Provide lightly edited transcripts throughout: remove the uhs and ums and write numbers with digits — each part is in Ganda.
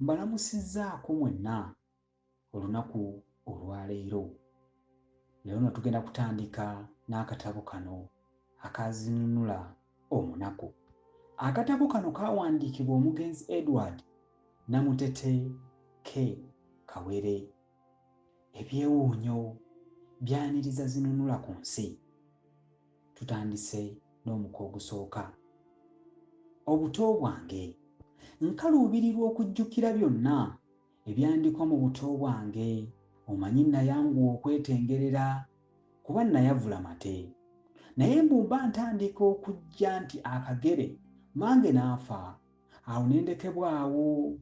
Mbalamusizzaako mwenna olunaku olwaleero. Leero no tugenda kutandika n'akatabo kano akazinunula omunaku. Akatabo kano kaawandiikibwa omugenzi Edward Namutete K. Kawere. Ebyewuunyo byaniriza zinunula ku nsi. Tutandise n'omuko ogusooka. Obuto bwange. Nkaluubirirwa okujjukira byonna ebyandikwa mu buto bwange. Omanyi nayanguwa okwetengerera kuba nayavula mate. Naye mbu mba ntandika okujja nti akagere mange n'afa awo ne ndekebwa awo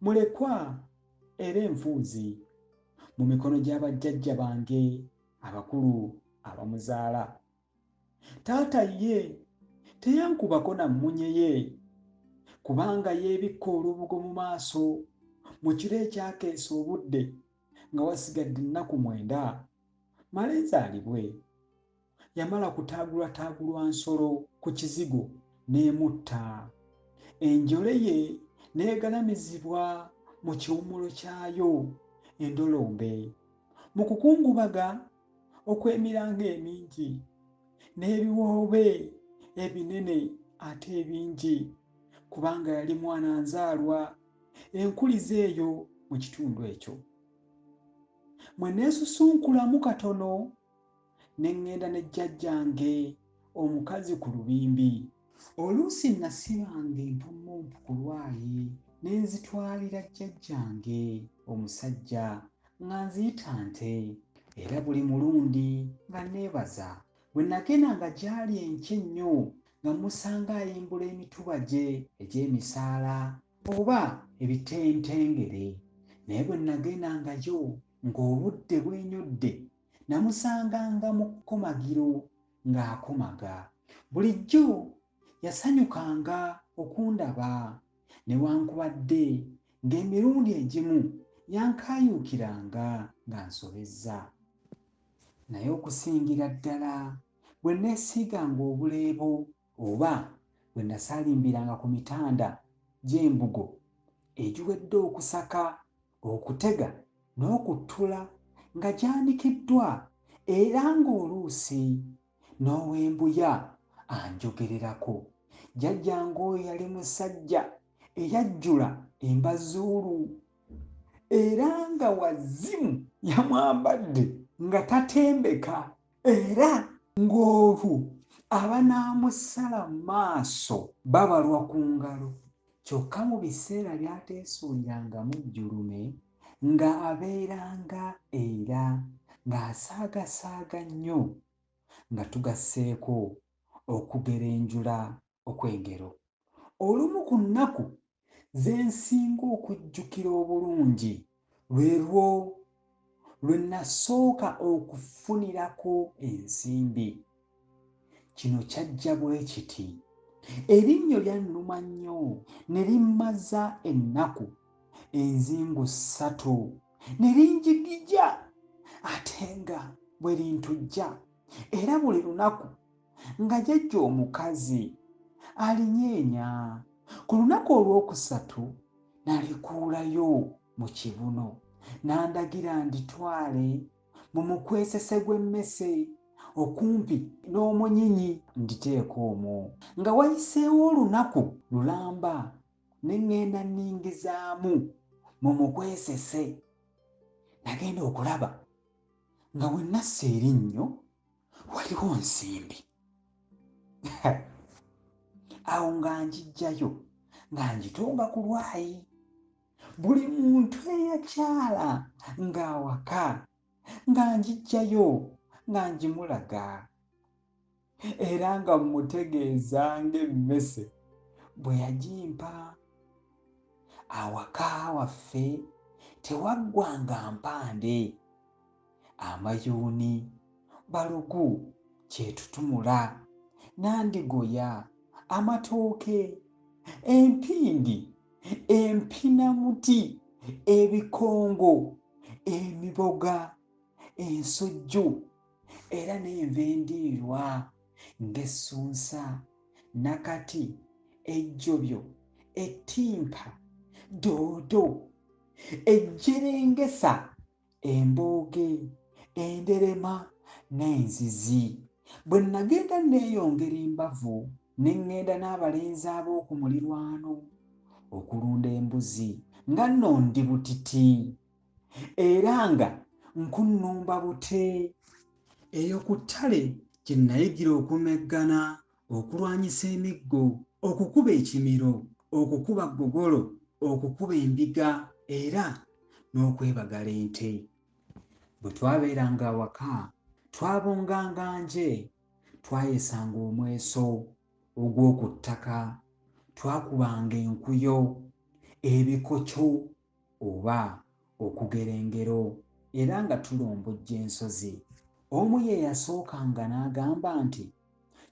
mulekwa era enfuuzi mu mikono gya bajjajja bange abakulu abamuzaala. Taata ye teyankubako na mmunye ye kubanga yeebikka olubugo mu maaso mu kiro ekyakeesa obudde nga wasigadde ennaku 9 male nzaalibwe. Yamala kutaagulwataagulwa nsolo ku kizigo n'emutta. Enjole ye n'egalamizibwa mu kiwummulo kyayo endolombe. Mu kukungubaga okw'emiranga emingi n'ebiwoobe ebinene ate ebingi kubanga yali mwana nzaalwa enkulize eyo mu kitundu ekyo. Mwe neesusunkulamu katono ne ŋŋenda ne jjajjange omukazi ku lubimbi. Oluusi nasibanga empummumpu ku lwayi ne nzitwalira jjajjange omusajja nga nziyita nte era buli mulundi nga nneebaza. Bwe nagendanga gy'ali enkya ennyo nga mmusanga ayimbula emituba gye egy'emisaala oba ebitentengere. Naye bwe nagendangayo ng'obudde bwenyodde namusanganga mu kkomagiro ng'akomaga. Bulijjo yasanyukanga okundaba newankubadde ng'emirundi egimu yankaayuukiranga nga nsobezza. Naye okusingira ddala bwe neesiiganga obuleebo oba bwe nasaalimbiranga ku mitanda gy'embugo egiwedde okusaka, okutega n'okuttula nga gyanikiddwa era ng'oluusi n'ow'embuya anjogererako. Jjajjange oyo yali musajja eyajjula embazuulu era nga wazimu yamwambadde nga tatembeka era ng'olwo abanaamusala maaso babalwa ku ngalo. Kyokka mu biseera by'ateesuulirangamu jjulume nga abeeranga era ng'asaagasaaga nnyo nga tugasseeko okugerenjula okw'engero. Olumu ku nnaku ze nsinga okujjukira obulungi lwe lwo lwe nasooka okufunirako ensimbi. Kino kyajja bwe kiti, erinnyo lyannuma nnyo ne limmaza ennaku enzingu ssatu ne linjigija ate nga bwe lintujja era buli lunaku nga jajja omukazi alinyeenya. Ku lunaku olwokusatu nalikuulayo mu kibuno n'andagira nditwale mu mukwesese gw'emmese okumpi n'omunyinyi nditeeka omwo. Nga wayiseewo olunaku lulamba ne ŋŋenda ningizaamu mu mukwesese. Nagenda okulaba nga we nassa erinnyo waliwo nsimbi. Awo nga ngiggyayo nga ngitunga ku lwayi. Buli muntu eyakyala ng'awaka nga ngiggyayo nga ngimulaga era nga mmutegeeza ng'emmese bwe yagimpa. Awaka waffe tewaggwanga mpande, amayuuni, balugu, kyetutumula, nandigoya, amatooke, empindi, empinamuti, ebikongo, emiboga, ensujju era n'enva endiirwa ng'essunsa, nakati, ejjobyo, ettimpa Ddoodo, ejjerengesa, embooge, enderema n'enzizi. Bwe nnagenda nneeyongera embavu ne ŋŋenda n'abalenzi ab'oku mulirwano okulunda embuzi nga nno ndi butiti era nga nkunnumba bute. Eyo ku ttale gye nnayigira okumeggana, okulwanyisa emiggo, okukuba ekimiro, okukuba ggogolo, okukuba embiga era n'okwebagala ente. Bwe twabeeranga awaka twabonganga nje, twayesanga omweso ogw'oku ttaka, twakubanga enkuyo, ebikokyo oba okugera engero era nga tulombojja ensozi. Omu ye yasookanga n'agamba nti,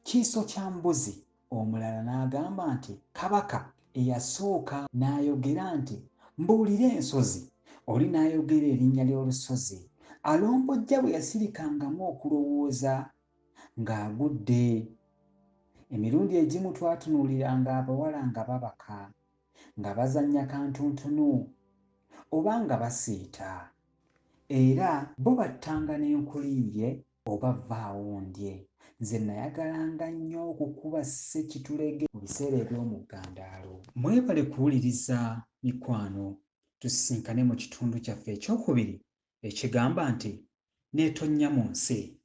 Kiiso kya mbuzi, omulala n'agamba nti, Kabaka, eyasooka n'ayogera nti, Mbuulira ensozi, oli n'ayogera erinnya ly'olusozi. Alombojja bwe yasirikangamu okulowooza ng'agudde. Emirundi egimu twatunuuliranga abawala nga babaka, nga bazannya kantuntunu oba nga basiita. Era bo battanga n'enkulimbye oba vvaawo ndye. Nze nayagalanga nnyo okukuba ssekitulege mu biseera eby'omuggandaalo. Mwebale kuwuliriza mikwano. Tusisinkane mu kitundu kyaffe ekyokubiri ekigamba nti Neetonnya mu nsi.